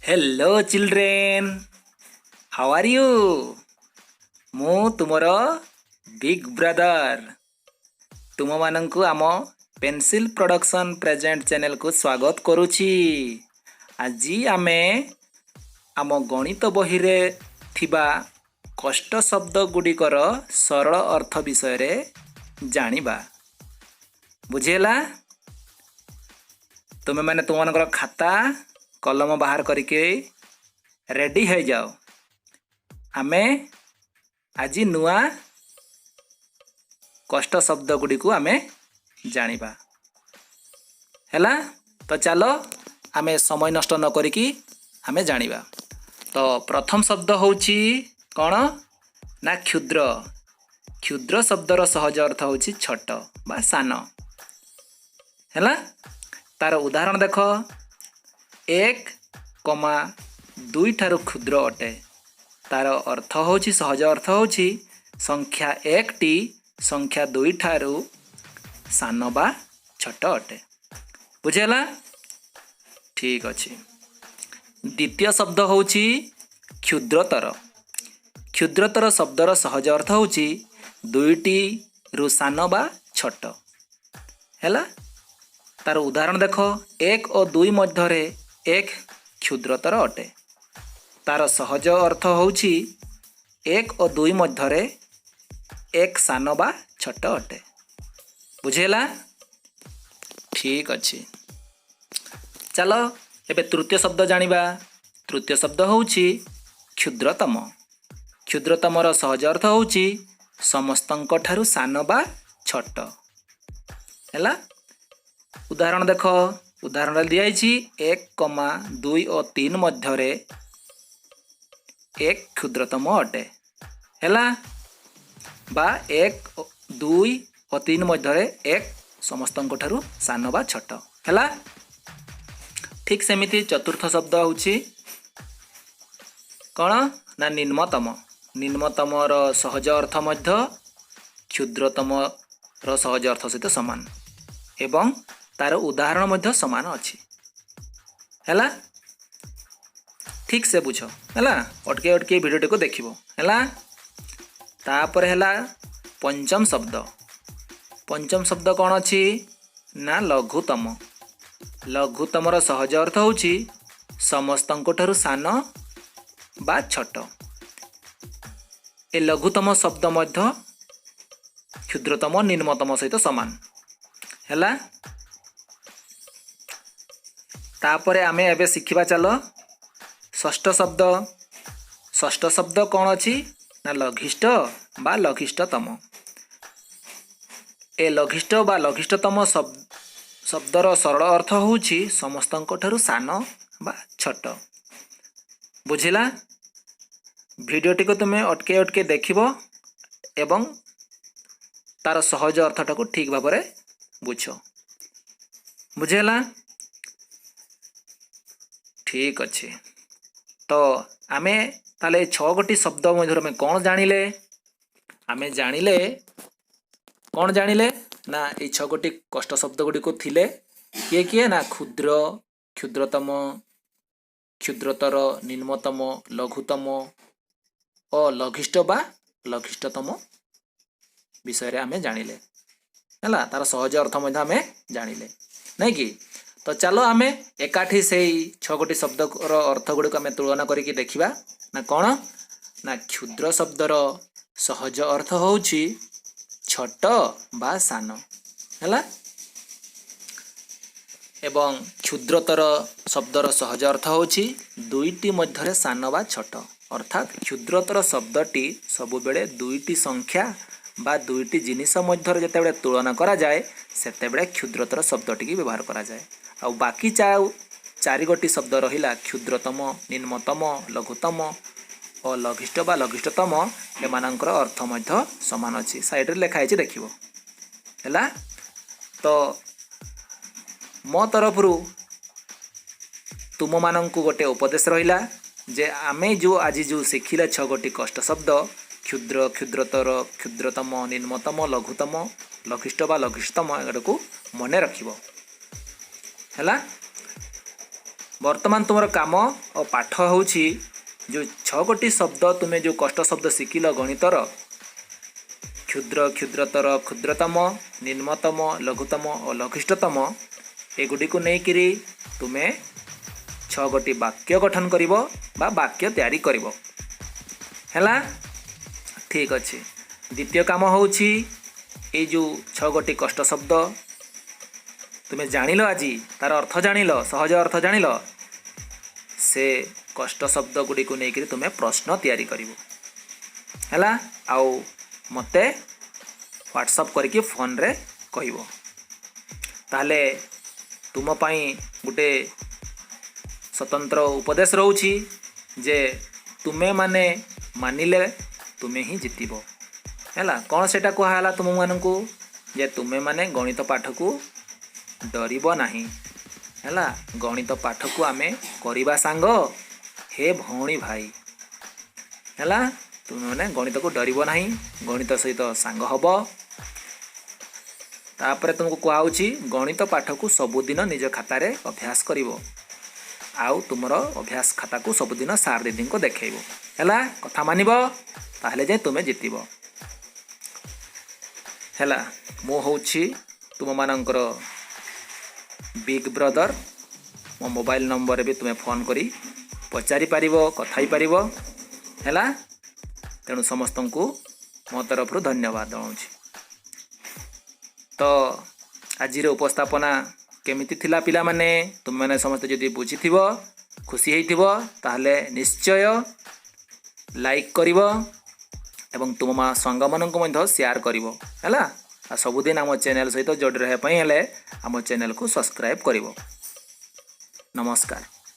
Hello children, how are you? ମୁଁ ତୁମର big brother. ତୁମମାନଙ୍କୁ ଆମ ପେନସିଲ୍ ପ୍ରଡକ୍ସନ୍ ପ୍ରେଜେଣ୍ଟ ଚ୍ୟାନେଲକୁ ସ୍ୱାଗତ କରୁଛି। ଆଜି ଆମେ ଆମ ଗଣିତ ବହିରେ ଥିବା କଷ୍ଟ ଶବ୍ଦ ଗୁଡ଼ିକର ସରଳ ଅର୍ଥ ବିଷୟରେ ଜାଣିବା। ବୁଝିହେଲା? ତୁମେମାନେ ତୁମମାନଙ୍କର ଖାତା କଲମ ବାହାର କରିକି ରେଡ଼ି ହେଇଯାଅ। ଆମେ ଆଜି ନୂଆ କଷ୍ଟ ଶବ୍ଦ ଗୁଡ଼ିକୁ ଆମେ ଜାଣିବା। ହେଲା ତ? ଚାଲ, ଆମେ ସମୟ ନଷ୍ଟ ନ କରିକି ଆମେ ଜାଣିବା। ତ ପ୍ରଥମ ଶବ୍ଦ ହେଉଛି କ'ଣ ନା କ୍ଷୁଦ୍ର। କ୍ଷୁଦ୍ର ଶବ୍ଦର ସହଜ ଅର୍ଥ ହେଉଛି ଛୋଟ ବା ସାନ। ହେଲା? ତାର ଉଦାହରଣ ଦେଖ, 1,2 ଠାରୁ କ୍ଷୁଦ୍ର ଅଟେ। ତାର ଅର୍ଥ ହେଉଛି, ସହଜ ଅର୍ଥ ହେଉଛି, ସଂଖ୍ୟା 1ଟି ସଂଖ୍ୟା 2 ଠାରୁ ସାନ ବା ଛୋଟ ଅଟେ। ବୁଝିହେଲା? ଠିକ୍ ଅଛି। ଦ୍ୱିତୀୟ ଶବ୍ଦ ହେଉଛି କ୍ଷୁଦ୍ରତର। କ୍ଷୁଦ୍ରତର ଶବ୍ଦର ସହଜ ଅର୍ଥ ହେଉଛି 2ଟିରୁ ସାନ ବା ଛୋଟ। ହେଲା? ତାର ଉଦାହରଣ ଦେଖ, 1 ଓ 2 ମଧ୍ୟରେ 1 କ୍ଷୁଦ୍ରତର ଅଟେ। ତାର ସହଜ ଅର୍ଥ ହେଉଛି 1 ଓ 2 ମଧ୍ୟରେ 1 ସାନ ବା ଛୋଟ ଅଟେ। ବୁଝିହେଲା? ଠିକ୍ ଅଛି। ଚାଲ, ଏବେ ତୃତୀୟ ଶବ୍ଦ ଜାଣିବା। ତୃତୀୟ ଶବ୍ଦ ହେଉଛି କ୍ଷୁଦ୍ରତମ। କ୍ଷୁଦ୍ରତମର ସହଜ ଅର୍ଥ ହେଉଛି ସମସ୍ତଙ୍କ ଠାରୁ ସାନ ବା ଛୋଟ। ହେଲା? ଉଦାହରଣ ଦେଖ। ଉଦାହରଣରେ ଦିଆଯାଇଛି, 1,2 ଓ 3 ମଧ୍ୟରେ 1 କ୍ଷୁଦ୍ରତମ ଅଟେ। ହେଲା? ବା 1, 2 ଓ 3 ମଧ୍ୟରେ 1 ସମସ୍ତଙ୍କ ଠାରୁ ସାନ ବା ଛୋଟ। ହେଲା? ଠିକ୍ ସେମିତି ଚତୁର୍ଥ ଶବ୍ଦ ହେଉଛି କ'ଣ ନା ନିମ୍ନତମ। ନିମ୍ନତମର ସହଜ ଅର୍ଥ ମଧ୍ୟ କ୍ଷୁଦ୍ରତମର ସହଜ ଅର୍ଥ ସହିତ ସମାନ ଏବଂ ତାର ଉଦାହରଣ ମଧ୍ୟ ସମାନ ଅଛି। ହେଲା? ଠିକ୍ ସେ ବୁଝ। ହେଲା? ଅଟକେଇ ଅଟକେଇ ଭିଡ଼ିଓଟିକୁ ଦେଖିବ। ହେଲା? ତାପରେ ହେଲା ପଞ୍ଚମ ଶବ୍ଦ। ପଞ୍ଚମ ଶବ୍ଦ କ'ଣ ଅଛି ନା ଲଘୁତମ। ଲଘୁତମର ସହଜ ଅର୍ଥ ହେଉଛି ସମସ୍ତଙ୍କ ଠାରୁ ସାନ ବା ଛୋଟ। ଏ ଲଘୁତମ ଶବ୍ଦ ମଧ୍ୟ କ୍ଷୁଦ୍ରତମ, ନିମ୍ନତମ ସହିତ ସମାନ। ହେଲା? ତାପରେ ଆମେ ଏବେ ଶିଖିବା, ଚାଲ, ଷଷ୍ଠ ଶବ୍ଦ। ଷଷ୍ଠ ଶବ୍ଦ କ'ଣ ଅଛି ନା ଲଘିଷ୍ଠ ବା ଲଘିଷ୍ଠତମ। ଏ ଲଘିଷ୍ଠ ବା ଲଘିଷ୍ଠତମ ଶବ୍ଦର ସରଳ ଅର୍ଥ ହେଉଛି ସମସ୍ତଙ୍କ ଠାରୁ ସାନ ବା ଛୋଟ। ବୁଝିଲା? ଭିଡ଼ିଓଟିକୁ ତୁମେ ଅଟକେଇ ଅଟକେଇ ଦେଖିବ ଏବଂ ତାର ସହଜ ଅର୍ଥଟାକୁ ଠିକ୍ ଭାବରେ ବୁଝ। ବୁଝିହେଲା? ଠିକ୍ ଅଛି। ତ ଆମେ ତାହେଲେ ଏ ଛଅ ଗୋଟି ଶବ୍ଦ ମଧ୍ୟରୁ ଆମେ କ'ଣ ଜାଣିଲେ? ଆମେ ଜାଣିଲେ, କ'ଣ ଜାଣିଲେ ନା ଏଇ ଛଅ ଗୋଟି କଷ୍ଟ ଶବ୍ଦ ଗୁଡ଼ିକୁ ଥିଲେ କିଏ କିଏ ନା କ୍ଷୁଦ୍ର, କ୍ଷୁଦ୍ରତମ, କ୍ଷୁଦ୍ରତର, ନିମ୍ନତମ, ଲଘୁତମ ଓ ଲଘିଷ୍ଠ ବା ଲଘିଷ୍ଠତମ ବିଷୟରେ ଆମେ ଜାଣିଲେ। ହେଲା? ତାର ସହଜ ଅର୍ଥ ମଧ୍ୟ ଆମେ ଜାଣିଲେ, ନାଇଁ କି? ତ ଚାଲ, ଆମେ ଏକାଠି ସେଇ ଛଅ ଗୋଟି ଶବ୍ଦର ଅର୍ଥ ଗୁଡ଼ିକୁ ଆମେ ତୁଳନା କରିକି ଦେଖିବା। ନା କ'ଣ ନା କ୍ଷୁଦ୍ର ଶବ୍ଦର ସହଜ ଅର୍ଥ ହେଉଛି ଛୋଟ ବା ସାନ। ହେଲା? ଏବଂ କ୍ଷୁଦ୍ରତର ଶବ୍ଦର ସହଜ ଅର୍ଥ ହେଉଛି ଦୁଇଟି ମଧ୍ୟରେ ସାନ ବା ଛୋଟ। ଅର୍ଥାତ୍ କ୍ଷୁଦ୍ରତର ଶବ୍ଦଟି ସବୁବେଳେ ଦୁଇଟି ସଂଖ୍ୟା ବା ଦୁଇଟି ଜିନିଷ ମଧ୍ୟରେ ଯେତେବେଳେ ତୁଳନା କରାଯାଏ, ସେତେବେଳେ କ୍ଷୁଦ୍ରତର ଶବ୍ଦଟିକି ବ୍ୟବହାର କରାଯାଏ। ଆଉ ବାକି ଚାରି ଗୋଟି ଶବ୍ଦ ରହିଲା, କ୍ଷୁଦ୍ରତମ, ନିମ୍ନତମ, ଲଘୁତମ ଓ ଲଘିଷ୍ଠ ବା ଲଘିଷ୍ଠତମ, ଏମାନଙ୍କର ଅର୍ଥ ମଧ୍ୟ ସମାନ ଅଛି। ସାଇଡ଼ରେ ଲେଖା ହେଇଛି, ଦେଖିବ। ହେଲା? ତ ମୋ ତରଫରୁ ତୁମମାନଙ୍କୁ ଗୋଟେ ଉପଦେଶ ରହିଲା ଯେ ଆମେ ଯେଉଁ ଆଜି ଯେଉଁ ଶିଖିଲେ ଛଅ ଗୋଟି କଷ୍ଟ ଶବ୍ଦ, କ୍ଷୁଦ୍ର, କ୍ଷୁଦ୍ରତର, କ୍ଷୁଦ୍ରତମ, ନିମ୍ନତମ, ଲଘୁତମ, ଲଘିଷ୍ଠ ବା ଲଘିଷ୍ଠତମ, ଏଗୁଡ଼ିକୁ ମନେ ରଖିବ। ହେଲା? ବର୍ତ୍ତମାନ ତୁମର କାମ ଓ ପାଠ ହେଉଛି, ଯେଉଁ ଛଅ ଗୋଟି ଶବ୍ଦ ତୁମେ ଯେଉଁ କଷ୍ଟ ଶବ୍ଦ ଶିଖିଲ ଗଣିତର, କ୍ଷୁଦ୍ର, କ୍ଷୁଦ୍ରତର, କ୍ଷୁଦ୍ରତମ, ନିମ୍ନତମ, ଲଘୁତମ ଓ ଲଘିଷ୍ଠତମ, ଏଗୁଡ଼ିକୁ ନେଇକିରି ତୁମେ ଛଅ ଗୋଟି ବାକ୍ୟ ଗଠନ କରିବ ବା ବାକ୍ୟ ତିଆରି କରିବ। ହେଲା? ଠିକ୍ ଅଛି। ଦ୍ୱିତୀୟ କାମ ହେଉଛି, ଏଇ ଯେଉଁ ଛଅ ଗୋଟି କଷ୍ଟ ଶବ୍ଦ ତୁମେ ଜାଣିଲ ଆଜି, ତାର ଅର୍ଥ ଜାଣିଲ, ସହଜ ଅର୍ଥ ଜାଣିଲ, ସେ କଷ୍ଟ ଶବ୍ଦ ଗୁଡ଼ିକୁ ନେଇକରି ତୁମେ ପ୍ରଶ୍ନ ତିଆରି କରିବ। ହେଲା? ଆଉ ମୋତେ ହ୍ୱାଟ୍ସଅପ୍ କରିକି ଫୋନ୍ରେ କହିବ। ତାହେଲେ ତୁମ ପାଇଁ ଗୋଟେ ସ୍ୱତନ୍ତ୍ର ଉପଦେଶ ରହୁଛି ଯେ ତୁମେମାନେ ମାନିଲେ ତୁମେ ହିଁ ଜିତିବ। ହେଲା? କ'ଣ ସେଇଟା କୁହାହେଲା ତୁମମାନଙ୍କୁ ଯେ ତୁମେମାନେ ଗଣିତ ପାଠକୁ ଡରିବ ନାହିଁ। ହେଲା? ଗଣିତ ପାଠକୁ ଆମେ କରିବା ସାଙ୍ଗ ହେ ଭଉଣୀ ଭାଇ। ହେଲା? ତୁମେମାନେ ଗଣିତକୁ ଡରିବ ନାହିଁ, ଗଣିତ ସହିତ ସାଙ୍ଗ ହବ। ତାପରେ ତୁମକୁ କୁହାହେଉଛି, ଗଣିତ ପାଠକୁ ସବୁଦିନ ନିଜ ଖାତାରେ ଅଭ୍ୟାସ କରିବ ଆଉ ତୁମର ଅଭ୍ୟାସ ଖାତାକୁ ସବୁଦିନ ସାର୍ ଦିଦିଙ୍କୁ ଦେଖେଇବ। ହେଲା? କଥା ମାନିବ, ତାହେଲେ ଯାଇ ତୁମେ ଜିତିବ। ହେଲା? ମୁଁ ହେଉଛି ତୁମମାନଙ୍କର ବିଗ୍ ବ୍ରଦର। ମୋ ମୋବାଇଲ ନମ୍ବରରେ ବି ତୁମେ ଫୋନ୍ କରି ପଚାରି ପାରିବ, କଥା ହେଇପାରିବ। ହେଲା? ତେଣୁ ସମସ୍ତଙ୍କୁ ମୋ ତରଫରୁ ଧନ୍ୟବାଦ ଜଣାଉଛି। ତ ଆଜିର ଉପସ୍ଥାପନା କେମିତି ଥିଲା ପିଲାମାନେ? ତୁମେମାନେ ସମସ୍ତେ ଯଦି ବୁଝିଥିବ, ଖୁସି ହେଇଥିବ, ତାହେଲେ ନିଶ୍ଚୟ ଲାଇକ୍ କରିବ ଏବଂ ତୁମ ମା ସାଙ୍ଗମାନଙ୍କୁ ମଧ୍ୟ ସେୟାର କରିବ। ହେଲା? ଆଉ ସବୁଦିନ ଆମ ଚ୍ୟାନେଲ୍ ସହିତ ଯୋଡ଼ି ରହିବା ପାଇଁ ହେଲେ ଆମ ଚ୍ୟାନେଲ୍କୁ ସବସ୍କ୍ରାଇବ୍ କରିବ। ନମସ୍କାର।